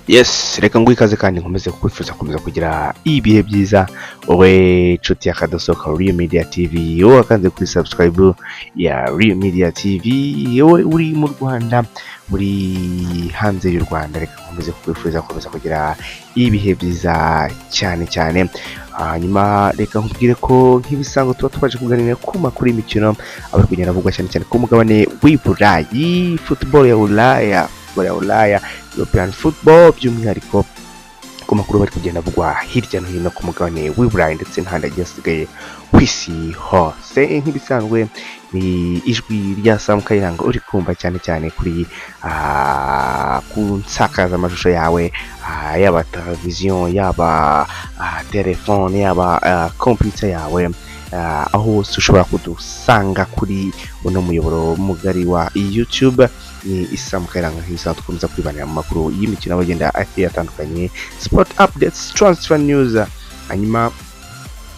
Yes, reka nguhe ikaze kandi nkomeze kukwifuza gukomeza kugira ibihe byiza, wowe nshuti ya kadosoka Real Media TV, wowe wakanze kuri subscribe ya Real Media TV, wowe uri mu Rwanda, uri hanze y'u Rwanda, reka nkomeze kukwifuza gukomeza kugira ibihe byiza cyane cyane. Hanyuma reka nkubwire ko nk'ibisanzwe tuba twaje kuganira ku makuru y'imikino aba ari kugenda avugwa cyane cyane ku mugabane w'i Burayi, football ya Ulaya, football ya Ulaya, European football, by'umwihariko ku makuru bari kugenda avugwa hirya no hino ku mugabane w'i Burayi ndetse n'ahandi hagiye hasigaye ku isi hose. Nk'ibisanzwe ni ijwi rya Sam Kayiranga uri kumva cyane cyane kuri ku nsakazamashusho yawe, yaba televiziyo, yaba telefone, yaba computer yawe, aho hose ushobora kudusanga kuri uno muyoboro mugari wa YouTube ni Sam Kayiranga. Nk'ibisanzwe dukomeza kwibanira mu makuru y'imikino aba agenda agiye atandukanye, sport updates, transfer news, hanyuma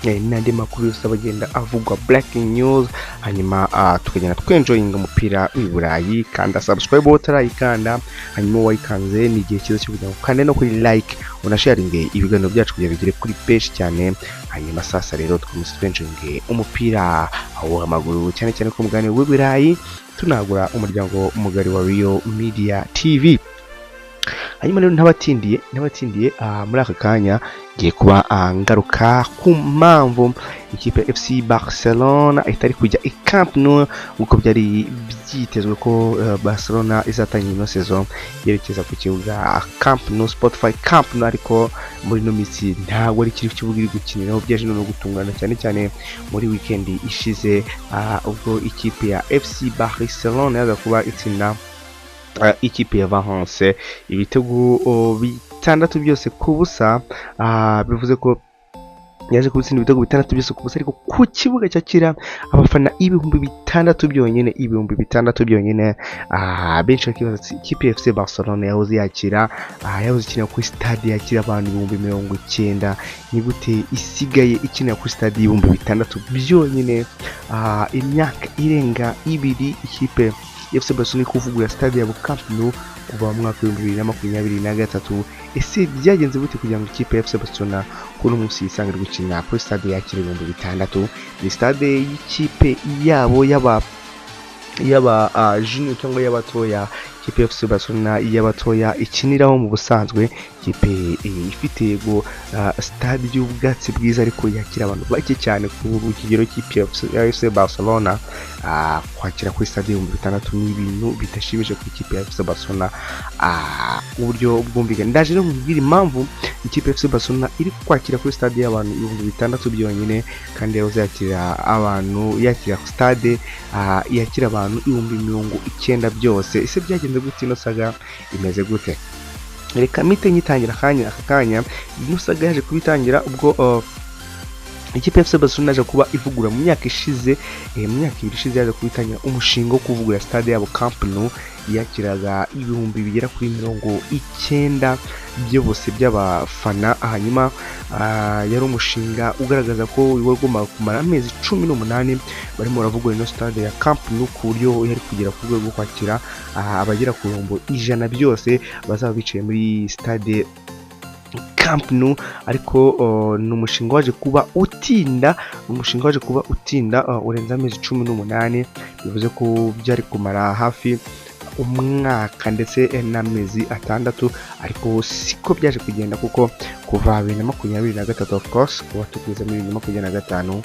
n'andi makuru yose aba agenda avugwa, breaking news. Hanyuma tukagenda twenjoyinga umupira w'i Burayi. Kanda subscribe wowe utarayikanda, hanyuma wayikanze ni igihe cyiza cyo kugira ngo ukande no kuri like, unasharinge ibiganiro byacu kugira bigere kuri benshi cyane. Hanyuma sasa rero dukomeze twenjoyinge umupira w'amaguru cyane cyane ku mugabane w'i Burayi, tunagura umuryango mugari wa Real Media TV. Hanyuma rero ntabatindiye, muri aka kanya ngiye kuba ngaruka ku mpamvu ikipe ya FC Barcelona itari kujya i Camp Nou nk'uko byari byitezwe ko Barcelona izatangira ino saison yerekeza ku kibuga Camp Nou, Spotify Camp Nou, ariko muri ino minsi ntabwo ari kiri kibuga iri gukiniraho. Byaje no gutungana cyane cyane muri weekend ishize, ubwo ikipe ya FC Barcelona yaza kuba itsinda ikipe ya Valence ibitego 6 byose ku busa. Bivuze ko yaje kubitsinda ibitego 6 byose ku busa, ariko ku kibuga cyakira abafana 6000 byonyine, 6000 byonyine. Benshi bakibaza ati ikipe ya FC Barcelona yahoze yakira, yahoze ikinira kuri stade yakira abantu 90,000, ni gute isigaye ikinira kuri stade y'6000 byonyine? Imyaka irenga 2 ikipe ya FC Barcelona iri kuvugurura stade yabo Camp Nou kuva mu mwaka wa 2023. Ese byagenze gute kugira ngo ikipe ya FC Barcelona kuri uno munsi yisange iri gukina kuri stade yakira 6000? Ni stade y'ikipe yabo y'aba junior cyangwa y'abatoya, ikipe ya FC Barcelona y'abatoya ikiniraho mu busanzwe. Ikipe ifite yego stade y'ubwatsi bwiza, ariko yakira abantu bake cyane ku kigero cy'ikipe ya FC Barcelona. Kwakira kuri stade 6000 ni ibintu bidashimishije ku ikipe ya FC Barcelona uburyo bwumvikana. Ndaje no nkubwira impamvu ikipe ya FC Barcelona iri kwakira kuri stade y'abantu 6000 byonyine, kandi yahoze yakira abantu, yakira stade yakira abantu 90,000 byose. Ese byagenze gute? Ino saga imeze gute? Reka mpite nyitangira akanya aka kanya. Ino saga yaje kubitangira ubwo ikipe ya FC Barcelona yaje kuba ivugura mu myaka ishize, mu myaka 2 ishize yaje kubitangira umushinga wo kuvugura stade yabo Camp Nou yakiraga ibihumbi bigera kuri 90 byose by'abafana. Hanyuma yari umushinga ugaragaza ko wagombaga kumara amezi 18 barimo baravugura ino stade ya Camp Nou, ku buryo yari kugera ku rwego rwo kwakira abagera ku 100,000 byose bazaba bicaye muri stade Camp Nou. Ariko ni umushinga waje kuba utinda, umushinga waje kuba utinda urenze amezi 18, bivuze ko byari kumara hafi umwaka ndetse n'amezi 6, ariko siko byaje kugenda, kuko kuva 2023, of course, kuba tugeze muri 2025,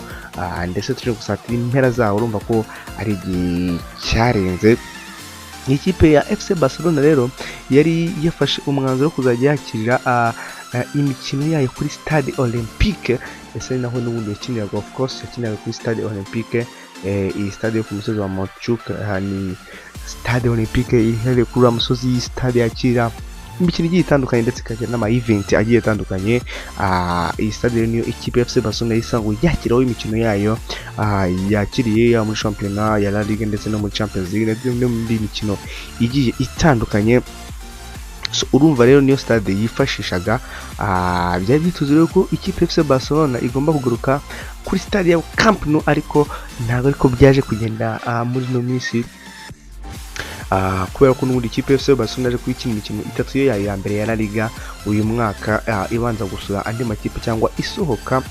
ndetse turi gusatira impera zawo, urumva ko ari igihe cyarenze. Ikipe ya FC Barcelona rero yari yafashe umwanzuro wo kuzajya yakirira imikino yayo kuri Stade Olympique, ese naho n'ubundi yakiniraga, of course yakiniraga kuri Stade Olympique. Iyi stade yo ku musozi wa Montjuic, ni Stade Olympique iherereye kuri uriya musozi, stade yakira imikino igiye itandukanye ndetse ikagira n'ama event agiye atandukanye. Iyi stade rero niyo ikipe ya FC Barcelona isanzwe yakiraho imikino yayo, yakiriye yaba muri shampiyona ya La Liga ndetse no muri Champions League ndetse no muri mikino igiye itandukanye. So, urumva rero niyo stade yifashishaga. Byari byitezwe rero ko ikipe FC Barcelona igomba kugaruka kuri stade ya Camp Nou, ariko ntabwo ariko byaje kugenda muri ino minsi. Kubera ko n'ubundi ikipe ya FC Barcelona yaje kuba ikina imikino itatu yo yayo ya mbere ya La Liga uyu mwaka, ibanza gusura andi makipe cyangwa isohoka.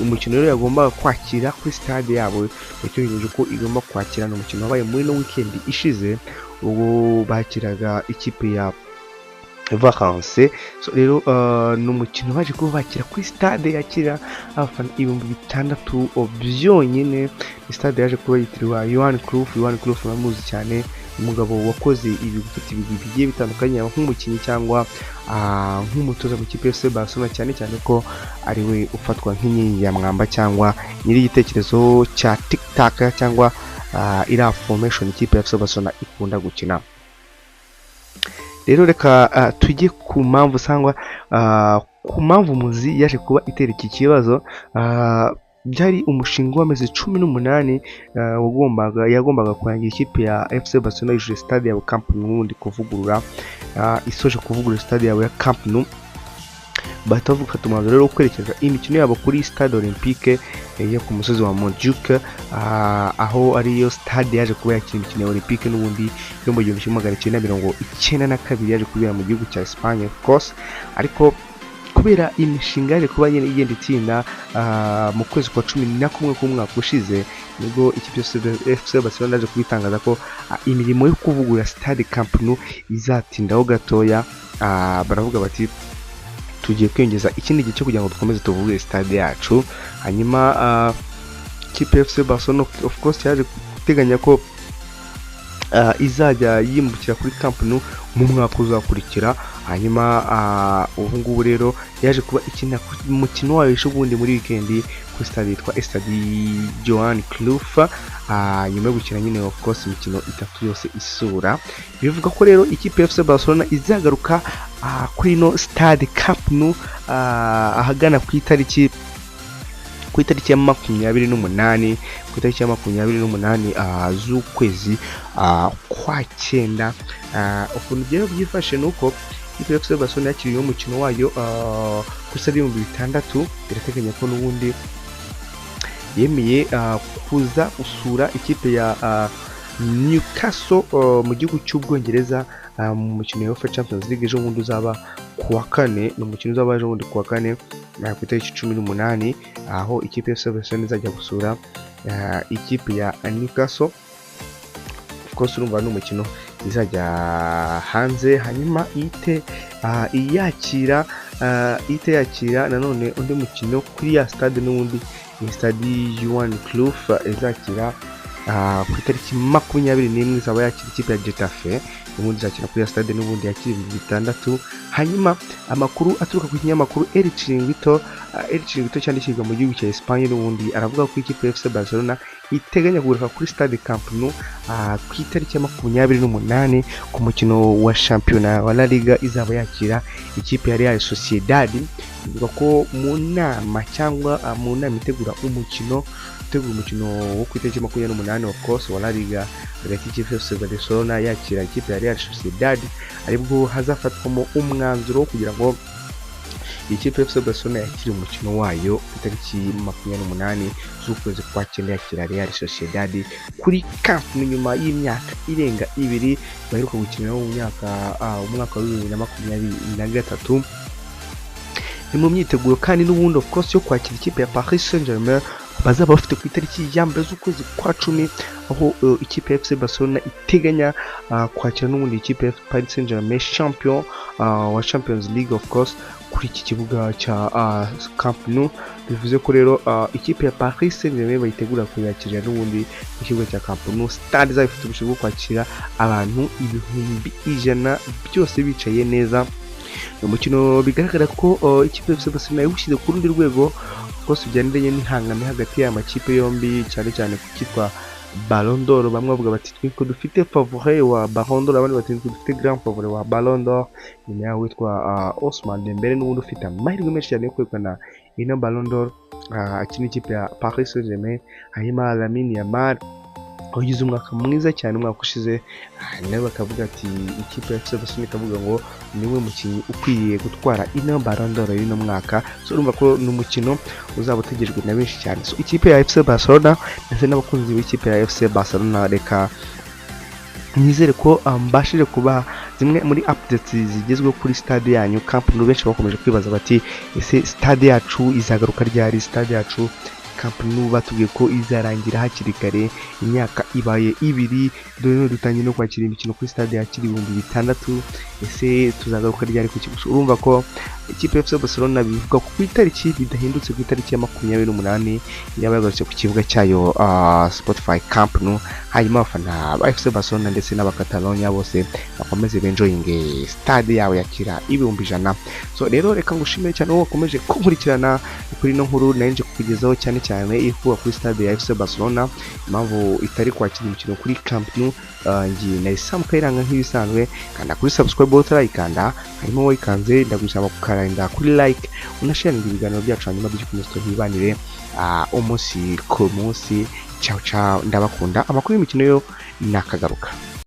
Umukino rero yagombaga kwakira kuri stade yabo yateganyije ko igomba kwakira ni umukino wabaye muri no weekend ishize, ubwo bakiraga ikipe ya Valence. So rero ni umukino baje kuba bakira kuri stade yakira abafana 6000 byonyine. Ni stade yaje kuba yitiriwe Johan Cruyff. Johan Cruyff muramuzi cyane, umugabo wakoze ibigwi, ufite ibigwi bigiye bitandukanye, yaba nk'umukinnyi cyangwa nk'umutoza mu ikipe ya FC Barcelona, cyane cyane ko ari we ufatwa nk'inkingi ya mwamba cyangwa nyiri igitekerezo cya tiki-taka cyangwa iriya formation ikipe ya FC Barcelona ikunda gukina. Rero reka tujye ku mpamvu cyangwa ku mpamvu muzi yaje kuba itera iki kibazo. Byari umushinga w'amezi 18 wagombaga yagombaga kurangira ikipe ya FC Barcelona yujuje stade yabo Camp Nou, n'ubundi kuvugurura, isoje kuvugurura stade yabo ya Camp Nou, bahita bafata umwanzuro rero wo kwerekeza imikino yabo kuri Stade Olympique yo ku musozi wa Montjuic, aho ariyo stade yaje kuba yakira imikino ya Olympique n'ubundi yo mu 1992, yaje kubera mu gihugu cya Espagne, of course. Ariko kubera imishinga yaje kuba nyine igenda itinda, mu kwezi kwa 11 k'umwaka ushize nibwo ikipe ya FC Barcelona yaje kubitangaza ko imirimo yo kuvugurura stade Camp Nou izatindaho gatoya. Baravuga bati: "Tugiye kwiyongeza ikindi gihe cyo kugira ngo dukomeze tuvugurure stade yacu." Hanyuma ikipe ya FC Barcelona, of course, yaje guteganya ko izajya yimukira kuri Camp Nou mu mwaka uzakurikira. Hanyuma ubu ngubu rero yaje kuba ikina umukino wayo ejo bundi muri weekend kuri stade yitwa Estadi Johan Cruyff, nyuma yo gukina nyine, of course, imikino itatu yose isura. Bivuga ko rero ikipe ya FC Barcelona izagaruka kuri ino stade Camp Nou ahagana ku itariki ya 28, ku itariki ya 28 z'ukwezi kwa cyenda. Ukuntu rero byifashe ni uko ikipe ya FC Barcelona yakiriye umukino wayo kuri stade 6000. Birateganya ko n'ubundi yemeye kuza gusura ikipe ya Newcastle mu gihugu cy'Ubwongereza mu mukino wa UEFA Champions League ejo bundi uzaba ku wa kane. Ni umukino uzaba ejo bundi ku wa kane, ku itariki 18, aho ikipe ya FC Barcelona izajya gusura ikipe ya Newcastle. Of course, urumva ni umukino izajya hanze, hanyuma ihite iyakira, ihite yakira nanone undi mukino kuri ya stade n'ubundi, ni stade Johan Cruyff, izakira ku itariki 21, izaba yakira ikipe ya Getafe, ubundi izakina kuri ya stade n'ubundi yakira 6000. Hanyuma amakuru aturuka ku kinyamakuru El Chiringuito, El Chiringuito cyandikirwa mu gihugu cya Espagne n'ubundi, aravuga ko ikipe ya FC Barcelona iteganya kugaruka kuri stade Camp Nou ku itariki ya 28 ku mukino wa shampiyona wa La Liga izaba yakira ikipe ya Real Sociedad. Bivuga ko mu nama cyangwa mu nama itegura umukino wo ku itariki 28, of course, wa La Liga hagati y'ikipe ya FC Barcelona yakira ikipe ya Real Sociedad, aribwo hazafatwamo umwanzuro wo kugira ngo ikipe ya FC Barcelona yakire umukino wayo ku itariki 28 z'ukwezi kwa cyenda, yakira Real Sociedad kuri Camp Nou, nyuma y'imyaka irenga 2 baheruka gukinira mu myaka umwaka wa 2023. Ni mu myiteguro kandi n'ubundi, of course, yo kwakira ikipe ya Paris Saint-Germain bazaba bafite ku itariki ya 1 z'ukwezi kwa cumi, aho ikipe ya FC Barcelona iteganya kwakira n'ubundi ikipe ya Paris Saint-Germain, champion wa Champions League, of course, kuri iki kibuga cya Camp Nou. Bivuze ko rero ikipe ya Paris Saint-Germain bayitegura kuyakirira n'ubundi ku kibuga cya Camp Nou, stade izaba ifite ubushobozi bwo kwakira abantu 100,000 byose bicaye neza. Ni umukino bigaragara ko ikipe ya FC Barcelona yawushyize ku rundi rwego rwose, bijyanye n'ihangane hagati y'aya makipe yombi, cyane cyane ku cyitwa Ballon d'Or. Bamwe bavuga bati: "Twe dufite favori wa Ballon d'Or," abandi bati: "Twe dufite grand favori wa Ballon d'Or," nyuma yaho witwa Ousmane Dembele n'ubundi ufite amahirwe menshi cyane yo kwegukana ino Ballon d'Or, akina ikipe ya Paris Saint-Germain. Hanyuma Lamine Yamal wagize umwaka mwiza cyane umwaka ushize, nawe bakavuga ati ikipe ya FC Barcelona ikavuga ngo niwe mukinnyi ukwiriye gutwara ino Ballon d'Or y'uno mwaka. So urumva ko ni umukino uzaba utegerejwe na benshi cyane. So ikipe ya FC Barcelona ndetse n'abakunzi b'ikipe ya FC Barcelona, reka Nizere ko mbashije kuba zimwe muri updates zigezweho kuri stade yanyu Camp Nou. Benshi bakomeje kwibaza bati: "Ese stade yacu izagaruka ryari?" Stade yacu Camp Nou batubwiye ko izarangira hakiri kare, imyaka ibaye 2, dore none dutangiye no kwakira imikino kuri stade yakira 6000. Ese tuzagaruka ryari ku kibuga? Urumva ko ikipe ya FC Barcelona bivuga ko ku itariki bidahindutse, ku itariki ya 28 yaba yagarutse ku kibuga cyayo Spotify Camp Nou, hanyuma abafana ba FC Barcelona ndetse n'Abakatalonia bose bakomeze benjoyinge stade yabo yakira 100,000. So rero reka ngushimire cyane wowe wakomeje kunkurikirana kuri ino nkuru nari nje kukugezaho, cyane cyane ivuga kuri stade ya FC Barcelona, impamvu itari kwakira imikino kuri Camp Nou. Ngiye nari Sam Kayiranga nk'ibisanzwe. Kanda kuri subscribe utarayikanda, hanyuma wayikanze ndagusaba kukanda kuri like, unasharinga ibiganiro byacu, hanyuma dukomeze tuhibanire umunsi ku munsi. Ciao ciao, ndabakunda. Amakuru y'imikino yo nakagaruka.